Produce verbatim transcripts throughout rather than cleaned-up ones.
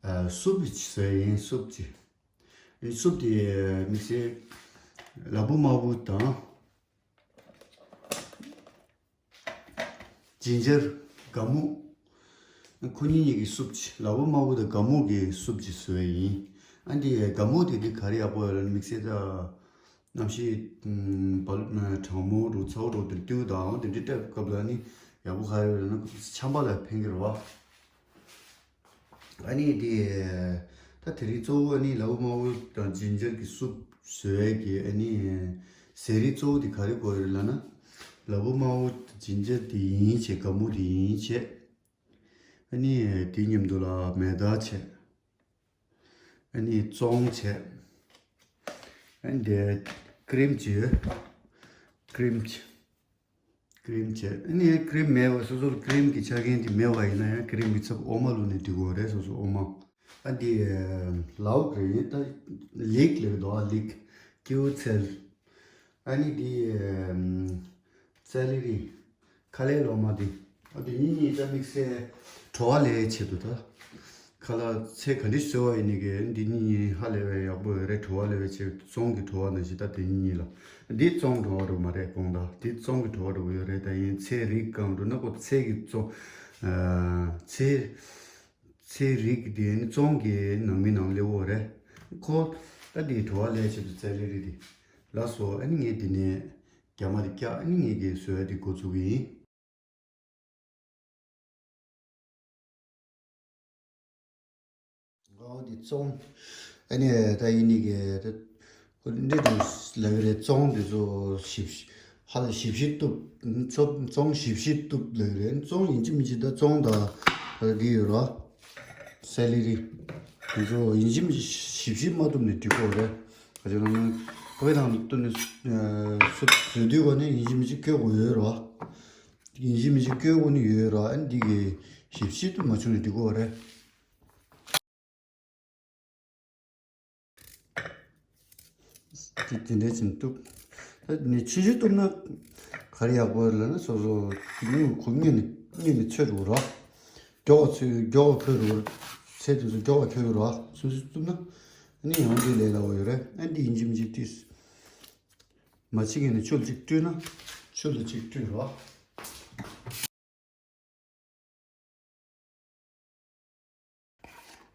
ཨ་སུབ་ཅིག་བཟོས་ཡིན། སུབ་ཅིག་ཨ་ནི་སུབ་དེ་དམིགས་བསལ་ལ་ཕུག་དམར་པོ་དང་ཇིན་ཇར་སྒ་སྨུག་ཁོ་གཉིས་གཉིས་ཀྱི་སུབ་ཅིག་ལ་ཕུག་དམར་པོ་དང་སྒ་སྨུག་གི་སུབ་ཅིག་བཟོས་ཡིན། ཨ་འདི་སྒ་སྨུག་དེ་འདི་ག་རེ་ཡག་པོ་ཡོད་ལབ་ན་དམིགས་བསལ་ད། གནམ་གཤིས་ཨམ་བལ་གྲང་མོ་འདྲ་ཚ་བོ་འདྲ་དེ་དུས་དང་དེ་འདྲའི་སྐབས་ལ་ནི་ཡག་པོ་ག་རེ་རེད་ན་ཆམ་པ་ལ་ཕན་གྱི་རེད་བ། ཨ་ནི་དེ་ད་དེ་རིང་གཙོ་བོ་ཨ་ནི་ལ་ཕུག་དམར་པོ་དང་ཇིན་ཇར་གྱི་སུབ་བཟོ་ཡས་ཀྱི་ཨ་ནི་ཟས་རིགས་གཙོ་བོ་དེ་ག་རེ་དགོས་རེད་ལབ་ན། ལ་ཕུག་དམར་པོ་ཇིན་ཇར་དེ་ཡིན་བྱས། སྒ་སྨུག་དེ་ཡིན་བྱས། ཨ་ནི་དེ་མཉམ་དུ་ལ་མེ་ཏོག་བྱས། ཨ་ནི་བཙོང་བྱས། ཨ་ནི་དེ་ཀི་རིམ་བྱས་ཡོད། ཀི་རིམ་བྱས། ཀི་རིམ་བྱས། ཨ་ནི་ཀི་རིམ་མེད་པ་སོ་སོར་ཀི་རིམ་གྱི་ཆ་རྐྱེན་དེ་མེད་པ་ཡིན་ན་ཡང་ཀི་རིམ་གྱི་ཚབ་འོ་མ་བླུགས་ནས་འགྲིག་གི་རེད། སོ་སོ་འོ་མ། ཨ་འདི་ལའུ་རེད། ད་ལིག་ལབ་འདུག་ཨ་ལིག་ཀེའུ་ཚལ། ཨ་ནི་འདི་ཙེ་ལི་རི། ཁ་ལས་ལོ་མ་འདི། ཨ་འདི་གཉིས་གཉིས་ད་དམིགས་བསལ་བྲོ་བ་ལེན་ཆེད་དུ་ད། ཁ་ལག་ཚལ་ག་འདྲ་བཟོས་པ་ཡིན་ནའི་གི་འདི་གཉིས་གཉིས་ཧ་ལས་པའི་ཡག་པོ་ཡོད་རེད། བྲོ་བ་ལེན་པའི་ཆེད་དུ་བཙོང་གི་བྲོ་བ་ནང་བཞིན་ད་དེ་གཉིས་གཉིས་ལ། འདི་བཙོང་བྲོ་བ་འདྲ་མ་རེད་དགོངས་དག་འདི་བཙོང་གི་བྲོ་བ་འདྲ་ཡོད་རེད། ད་ཡིན་ཚལ་རིགས་གང་འདྲ་ན་ཁོ་ཚལ་གྱི་བཙོང་། ཚལ། ཚལ་རིགས་དེ་ནི་བཙོང་གི་ནང་མི་ནང་སླེབས་ཡོད་རེད། ཁོ་ད་དེ་བྲོ་བ་ལེན་ཆེད་དུ་ཙེ་ལི་རི་དེ་ལ་སོ། ཨ་ནི་ངས་དེ་ནས་རྒྱ་མ་དེ་བཀྱག་ཨ་ནི་ངས་གི་བཟོ་ཡ་དེ་འགོ་ཚུགས་གི་ཡིན། ཨོ་དེ་བཙོང་། ཨ་ནི་ད་ཡིན་ནི་གི་ད་ཁོ་འདི་དང་ལབ་ཀྱི་རེད། བཙོང་དེ་ཚོ་ཞིབ་ཧ་ལས་ཞིབ་ཞིབ་གཏུབ། བཙོང་བཙོང་ཞིབ་ཞིབ་གཏུབ་ལབ་ཀྱི་རེད། བཙོང་ཡིན་གཅིག་མིན་གཅིག་ད་བཙོང་དང་འདི་ཡོད་ར། སེ་ལི་རི། དེ་ཚོ་ཡིན་གཅིག་མིན་གཅིག་ཞིབ་ཞིབ་མ་གཏུབ་ནས་འགྲིག་གོ་རེད། ག་ཅི་ལབ་ན་ཁོ་པའི་ནང་གཏུབ་ནས་སུབ་བཟོ་དུས་ག་ནས་ཡིན་གཅིག་མིན་གཅིག་བསྐོལ་དགོས་ཡོད་ར། ཡིན་གཅིག་མིན་གཅིག་བསྐོལ་དགོས་ནི་ཡོད་ར། ཨ་འདི་གི་ཞིབ་ཞིབ་ཏུ་མ་བྱུང་ན་འགྲིག་གོ་རེད། དེ་དེ་འདྲ་ཅིག་གཏུབ། ད་ནི་ཆུང་ཆུང་གཏུབ་ན་ག་རེ་ཡག་པོ་ལབ་ན་སོ་སོ་སྔོན་ཁོ་སྔོན་ནས་སྔོན་ནས་ཚོད་རུ་ར། མགྱོགས་པ་ཚོད་མགྱོགས་པ་ཕོ་རུ་ཚད་དེ་ཚོ་མགྱོགས་པ་ཕོ་རུ་ར། སོ་སོ་གཏུབ་ན་ནི་ཡང་དེ་ལས་སླ་བོ་ཡོད་རེད། ཨ་འདི་ཡིན་གཅིག་མིན་གཅིག་ཏིས། མ་བྱེད་མཁན་ནི་ཆུ་ལ་གཅིག་བཀྲུས་ན་ཆུ་ལ་གཅིག་བཀྲུས་རོགས།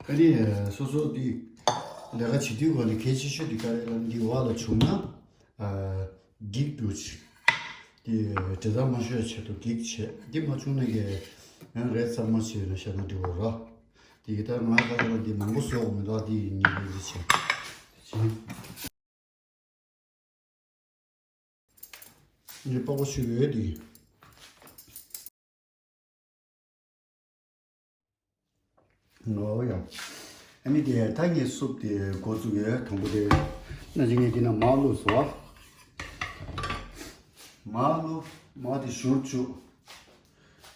ཨ་ནི་སོ་སོ་འདི་ལས་ཀ་བྱེད་དུས་སྒང་ལ་གལ་ཆེ་ཤོས་འདི་ག་རེ་ལབ་ན་འདི་འོག་ལ་བྱུང་ན་འགྱིག་འདུག་ཅིག་འདི་འདྲེ་ཐག་མ་ཤོར་ཆེད་དུ་འགྱིག་བྱས། འདི་མ་བྱུང་ན་གི་ཡང་རས་གཙང་མ་བྱས་ནས་བཞག་ན་འགྲིག་གོ་ར། འདི་གི་ད་ང་ཁ་ཁ་ལ་འདི་མང་པོ་བཟོ་དགོས་མི་འདུག་འདི་ཡིན་ངེས་འདི་བྱས། ངས་པགས་པ་བཤུས་ཡོད་དེ། ཨོ་ཡ། ཨ་ནི་དེ་ད་ངས་སུབ་དེ་འགོ་བཙུགས་ཡོད། དང་པོ་དེ་ན་ཅི་ངས་དེ་ན་མར་བླུགས་སོ། མར་བླུགས། མར་དེ་བཞུར་བཅུག་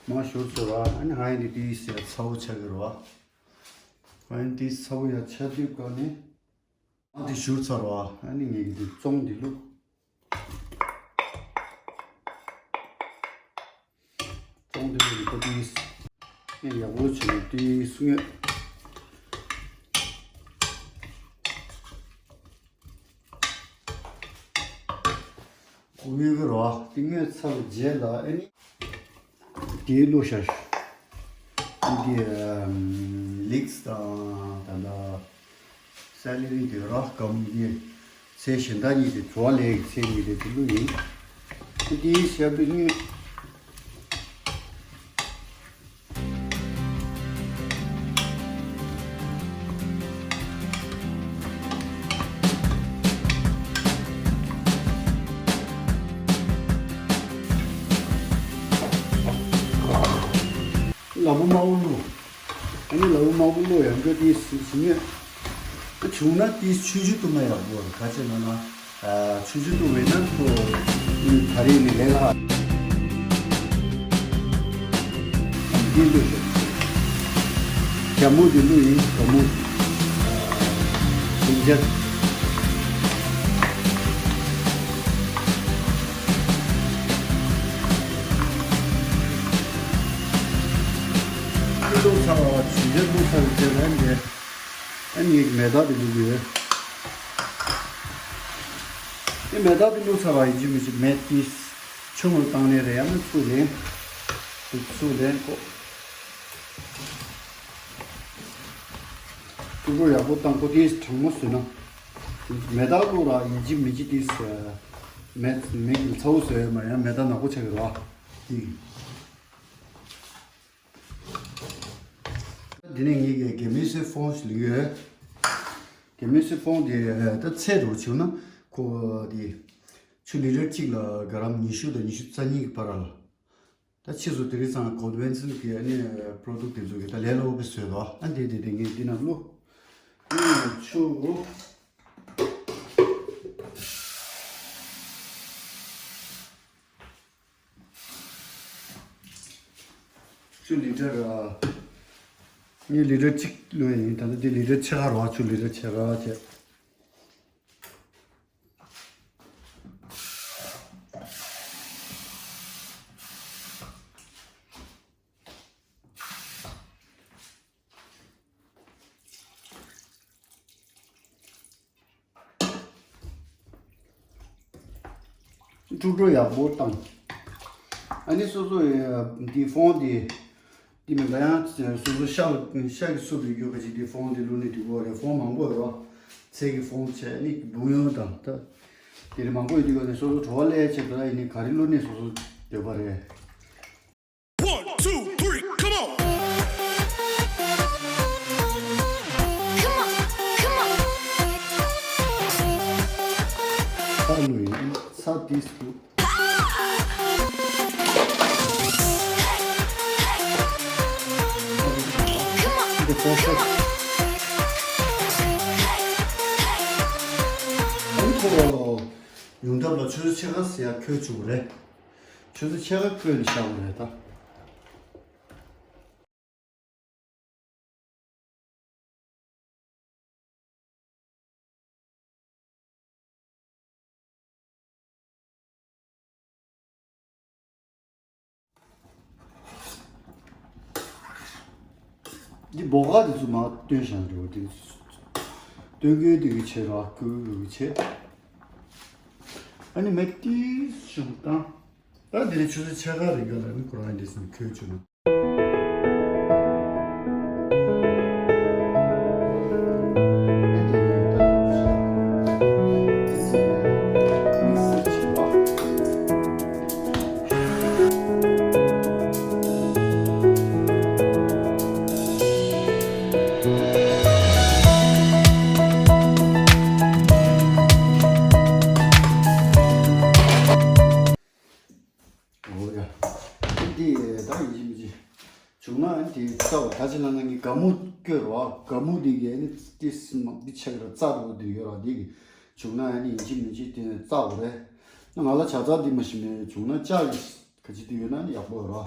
མར་བཞུར་སོ་ར། ཨ་ནི་ཧ་ཡ་ནི་དེ་ཟས་ཚ་བོ་ཆགས་ཀྱི་རོ། ཧ་ཡ་ནི་དེ་ཚ་བོ་ཡ་ཆགས་དུས་ག་ནས། ཨ་འདི་བཞུར་ཚར་བ། ཨ་ནི་ངས་འདི་བཙོང་འདི་བླུགས། བཙོང་འདི་བླུགས་ཁོ་དེ་ཨེ་ཡག་པོ་བྱས་ནས་དེ་སུ་ངས་ཁོ་ཡོད་གི་རོ། དེ་ངས་ཚར་བའི་རྗེས་ལ་ཨ་ནི། དེའི་བླུགས་ཤ། འདི་ལིགས་དང་ད་ལྟ་སེ་ལི་རི་དེ་རག་གམ་འདི་ཚལ་གཞན་དག་གཉིས་དེ་བྲོ་བ་ལེན་ཚལ་གཉིས་དེ་དེ་བླུགས་ཡིན། འདིའི་ཞབས་བཏོན་གཉིས། ལ་ཕུག་དམར་པོ་བླུགས། ཨ་ནི་ལ་ཕུག་དམར་པོ་བླུགས་ཡང་སྐྱོ་དེ་ཟིན་ཟིན་ངེས། བྱུང་ན་དེ་ཆུང་ཆུང་བཏུབ་ན་ཡག་པོ་རེད། ག་ཅི་ལབ་ན། ཆུང་ཆུང་བཏུབ་པས་ན་ཁོ་ད་རེས་ནི་ལས་སླ། འདི་བླུགས་ཤོག་སྒ་སྨུག་འདི་བླུགས་ཡིན། སྒ་སྨུག་ཇིན་ཇར། འདི་བླུགས་ཚར་བ། ཇིན་ཇར་བླུགས་ཚར་བའི་རྗེས་ལ་འདི། ངས་མེ་སྟག་དེ་བླུགས་ཡོད། ཨེ་མེ་སྟག་དེ་བླུགས་ཚར་བ་ཡིན་གཅིག་མིན་གཅིག་མེ་དེ་ཆུ་ངོས་བཏང་ནས་རེད། ཡང་ན་ཚུར་ལེན། ཚུར་ལེན་ཁོ། ཀྲུ་རོ་ཡག་པོ་བཏང་ཁོ། དེ་གྲང་མོ་བཟོས་ན། མེ་སྟག་བླུགས་ར་ཡིན་གཅིག་མིན་གཅིག་དེ་མེ་མེ་གི་ཚ་བོ་བཟོས་མ། ཡང་མེ་སྟག་ནག་པོ་ཆགས་ཀྱི་རེད་བ། དེ། འདི་ནས་ངེད་ཀྱི་གད་མོ་སའི་ཕོན་ཞིག་ལེན་ཡོད། གད་མོ་སའི་ཕོན་དེ་ད་ཚད་འགྲོ་བྱུང་ན་ཁོ་དེ་ཆུ་ལི་ཊར་གཅིག་ལ་ག་རམ་ཉི་ཤུ་དང་ཉི་ཤུ་རྩ་གཉིས་ཀྱི་བར་ལ། ད་ཕྱིས་སུ་དེ་རིང་ཚང་ལ་གོལ་ཌི་བྷེན་སིལ་གྱི་ཨ་ནི་པྲོ་ཌུག་དེ་ཚོ་གི་ད་ལས་སླ་པོ་བཟོས་དོ། ཨ་འདི་དེ་དེ་ངས་འདི་ན་བླུགས། ཨ་ཆུ། ཆུ་ལི་ཊར་ཨ། ངས་ལི་ཊར་གཅིག་བླུགས་ཡིན། ད་ལྟ་འདི་ལི་ཊར་ཕྱེད་ཀ་རེད་བ། ཆུ་ལི་ཊར་ཕྱེད་ཀ་བྱས། དཀྲུག་དཀྲུག་ཡག་པོ་བཏང་། ཨ་ནི་སོ་སོ་ཡ་འདི་ཕོན་འདི། འདི་མིན་པ་ཡང་སོ་སོ་ཤ་ལ་ཤ་གི་སུབ་ལ་རྒྱུ་ག་ཅིག་འདི་ཕོན་འདི་བླུགས་ནས་འགྲིག་གི་རེད། ཕོན་མང་པོ་ཡོད་རོ། ཚལ་གྱི་ཕོན་བྱས་ནི་བུ་ཡོན་དང་ད། དེ་རིགས་མང་པོ་ཡོད་དུས་ག་ནས་སོ་སོ་བྲོ་བ་ལས་བྱེད་ད་ཡིན་ནི་ག་རེ་བླུགས་ནས་སོ་སོ་འདོད་པ་རེད། One, two, three, come on! Come on, come on! ཁ་ལོ་ཡིན་ས་དིས་ཀུ། འདི་ཁོ་ཤ། ཨ་ནི་ཁོ་ཡོང་འདབས་ལ་ཆུ་ཚོད་ཕྱེད་ཀ་ཟེར་ཡ་འཁོད་བཅུག་པ་རེད། ཆུ་ཚོད་ཕྱེད་ཀ་བསྐོལ་ནས་བཞག་པ་རེད་ད། འདི་སྦོ་ག་འདི་ཚོ་མར་བཏོན་བཞག་འགྲོ་འདི། བཏོན་དགོས་འདི་གི་ཆེད་ར་བསྐོལ་གི་ཆེད། ཨ་ནི་མེ་ཏིས་བྱུང་དང་། ད་འདི་ནི་ཆུ་ཚོད་ཕྱེད་ཀ་རིང་ག་ལ་ནི་ཁོ་རང་འདི་སུ་འཁོད་བཅུག་ན། འོ་ཡ། འདི་ད་ཡིན་གཅིག་མིན་གཅིག་བྱུང་ན་འདི་རྩ་བ་ག་ཅི་ལ་ན་ངས་སྒ་མོ་བསྐོལ་རོ། སྒ་མོ་འདི་གས་ནི་ཏི་སི་མ་འདི་ཆགས་ར་རྩ་རོ་འདི་ཡོད་ར། འདི་གི་བྱུང་ན་ནི་ཡིན་གཅིག་མིན་གཅིག་དེ་ནས་རྩ་བ་རེད། ང་ལ་ཆ་ཚང་འདི་མ་ཤི་མེད་བྱུང་ན་ལྕགས་གི་ག་ཅི་འདི་ཡོད་ན་ནི་ཡག་པོ་རོ།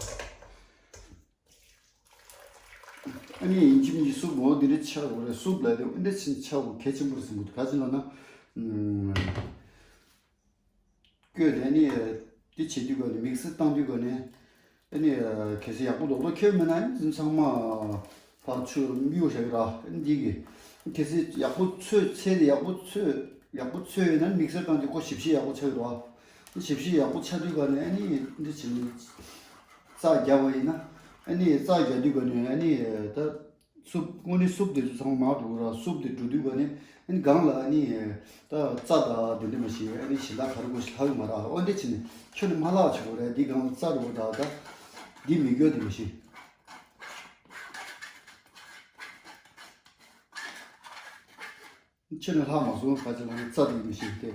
ཨ་ནི་ཡིན་གཅིག་མིན་གཅིག་སུབ་འོ་འདི་རེད་ཆགས་རོ་རེད། སུབ་ལ་དེ་འདི་ཕྱིན་ཆགས་རོ་གལ་ཆེན་པོ་རེད་ཟེར་གི་འདུག་ག་ཅི་ལ་ན། བསྐོལ་ནས་ནི། འདི་བྱེད་དུས་ག་ནས་མིག་སི་བཏང་དུས་ག་ནས། ཨ་ནི། གལ་སྲིད་ཡག་པོ་རྡོག་རྡོག་ཁྱེར་མེད་ན་ཨ་ནི་ཚང་མ། ཕར་ཆུ་གཡུག་བཞག་གི་ར། ཨ་ནི་འདི་གི། གལ་སྲིད་ཡག་པོ་ཚོས་ཚལ་དེ་ཡག་པོ་ཚོས་ཡག་པོ་ཚོས་ཡོད་ན་ནི་མིག་སི་བཏང་དུས་ཁོ་ཞིབ་ཞིབ་ཡག་པོ་ཆགས་གི་ར། ཞིབ་ཞིབ་ཡག་པོ་ཆགས་དུས་ག་ནས་ཨ་ནི་འདི་བྱེད་ནི། རྩ་རྒྱབ་པ་ཡིན་ན། ཨ་ནི་རྩ་རྒྱབ་དུས་ག་ནས་ཨ་ནི་ད། སུབ། དངོས་གནས་སུབ་དེ་ཚོ་ཚང་མ་མར་འགྲོ་ར། སུབ་དེ་འགྲོ་དུས་ག་ནས་ཨ་ནི་སྒང་ལ་ཨ་ནི་ད་རྩ་དང་དེ་འདྲ་མ་ཤེས། ཨ་ནི་ཞིང་ལ་ག་རེ་དགོས་ཤེས་ལྷག་གི་མ་རེད། འོ་འདི་བྱས་ནས་ཁྱོད་ནི་མ་ལྷག་བྱེད་དགོས་རེད། འདི་སྒང་ལ་རྩ་རུ་ད་ད་འདི་མི་དགོས་དེ་མ་ཤེས། ཁྱོད་ནི་ལྷག་མ་སོང་། ག་ཅི་ལ་ནི་རྩ་དེ་མི་ཤེས་ཏེ།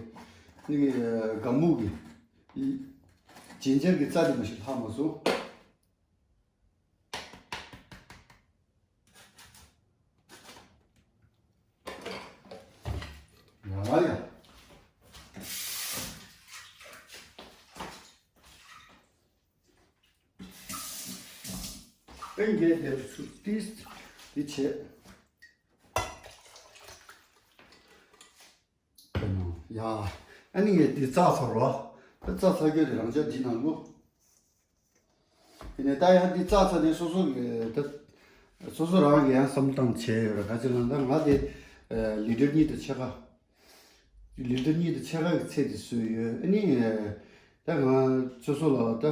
ནི་སྒ་མོ་གི་ཇིན་ཇར་གི་རྩ་དེ་མི་ཤེས་ལྷག་མ་སོང་། ཡ་ཡ། ཨེ་འགས་དེ་སུ་ཏིས་དེ་བྱེད། ཡ། ཨ་ནི་ངས་འདི་བཙགས་ཚར་རོ། ད་བཙགས་ཚར་རྒྱུ་དེ་རང་ཅག་འདི་ནང་བླུགས། དེ་ནས་ད་ཡང་འདི་བཙགས་ཚར་ནས་སོ་སོ་གི་ད། སོ་སོ་རང་གི་ཡང་བསམ་བཏང་བྱས་ཡོད་ར། ག་ཅི་ལ་ད་ང་དེ་ ལི་ཊར་གཉིས་དང་ཕྱེད་ཀ་ལི་ཊར་གཉིས་དང་ཕྱེད་ཀ་གི་ཚད་དེ་བཟོས་ཡོད། ཨ་ནི་ད་ང་ཚོ་སོ་ལ་ད་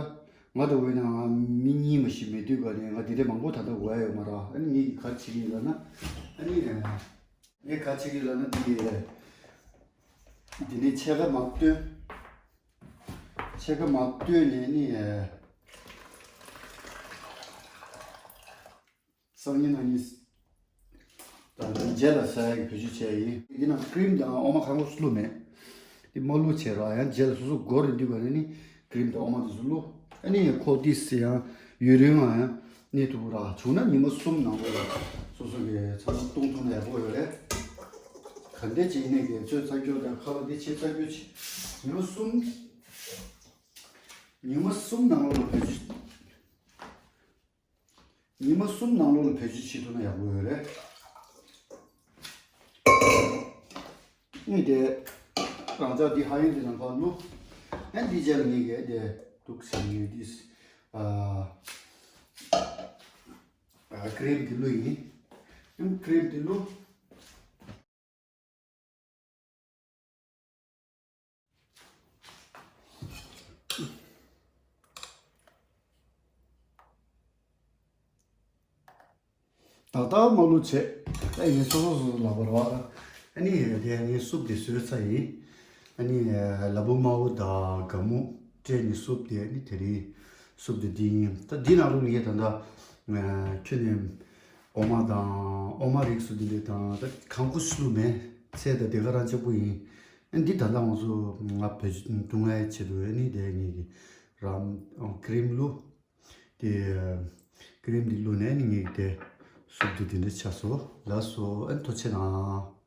ང་དང་འོས་ན་ང་མི་གཉིས་མ་ཞིག་མེད་དུས་ག་ནས་ང་དེ་འདྲའི་མང་པོ་ད་ལྟ་འོས་ཡོད་མ་རེད། ཨ་ནི་ངས་ག་རེ་བྱེད་ཀྱི་ཡིན་ལབ་ན། ཨ་ནི་ངས་ག་རེ་བྱེད་ཀྱི་ཡིན་ལབ་ན་དེ་དེ་ནས་ཕྱེད་ཀ་མར་བཏོན། ཕྱེད་ཀ་མར་བཏོན་ནས་ནི། སང་ཉིན་གནངས་ཉིན། ད་ལྟ་རྗེས་ལ་ཟ་ཡག་གི་བེད་སྤྱོད་བྱས་ཡིན། འདི་ནང་ཀི་རིམ་དང་འོ་མ་གང་ག་བླུགས་མེད། འདི་མ་བླུགས་བྱས་ར་ཡང་རྗེས་ལ་སོ་སོ་འགོར་རེ་འདུག་ག་ནས་ནི་ཀི་རིམ་དང་འོ་མ་དེ་ཚོ་བླུགས། ཨ་ནི་ཁོ་ཏི་སི་ཡང་ཡུན་རིང་ང་ཡང་གནས་ཐུབ་ར། བྱུང་ན་ཉི་མ་གསུམ་ནང་ལོགས་ལ་སོ་སོ་གི་ཚང་མ་བཏུང་ཐུབ་ན་ཡག་པོ་ཡོད་རེད། ག་འདྲས་ཅིག་ནས་གི་ཚོས་རྩ་རྒྱུ་དང་ཁ་ལག་འདི་ཆེ་རྩ་རྒྱུ་ཆེ། ཉི་མ་གསུམ། ཉི་མ་གསུམ་ནང་ལོགས་ལ་བེད་སྤྱོད། ཉི་མ་གསུམ་ནང་ལོགས་ལ་བེད་སྤྱོད་བྱེད་ཐུབ་ན་ཡག་པོ་ཡོད་རེད། ངས་དེ་རང་ཅག་འདི་ཧ་ཡོན་འདི་ནང་ཕར་བླུགས། ཨ་འདི་རྗེས་ལ་ངས་གི་དེ་འདུག་ཟེར་ངས་འདི་ཨ་ཀི་རིམ་འདི་བླུགས་ཡིན། ཨ་ཀི་རིམ་འདི་བླུགས། ཏག་ཏག་མ་བླུགས་བྱས། ད་ཡིན་སོ་སོ་སོ་སོ་ལབ་པ་རེད་བ། ཨ་ནི་དེ་ངས་སུབ་དེ་བཟོས་ཚར་ཡིན། ཨ་ནི་ལ་ཕུག་དམར་པོ་དང་སྒ་སྨུག་སྤྲད་ནས་སུབ་དེ་ཨ་ནི་དེ་རིང་སུབ་དེ་འདི་ཡིན། ད་འདི་ནང་ལོགས་ངས་ད་ལྟ་ཁྱོད་ནས་འོ་མ་དང་འོ་མ་རིགས་སུ་འདི་འདྲ་དང་ད་གང་ཁུ་སུ་མེད་ཚལ་དང་དེ་ག་རང་ཆགས་པོ་ཡིན། ཨ་འདི་ད་ལྟ་ང་ཚོ་ང་བེད་སྤྱོད་ང་ཡི་ཆེད་དུ་ཨ་ནི་དེ་ངས་ཀྱི་རམ་ཀི་རིམ་བླུགས། དེ་ཀི་རིམ་འདི་བླུགས་ནས་ནི་ངས་དེ་སུབ་དེ་དེ་འདྲ་ཆགས་སོ། ལགས་སོ། ཨ་ཐུགས་རྗེ་གནང་།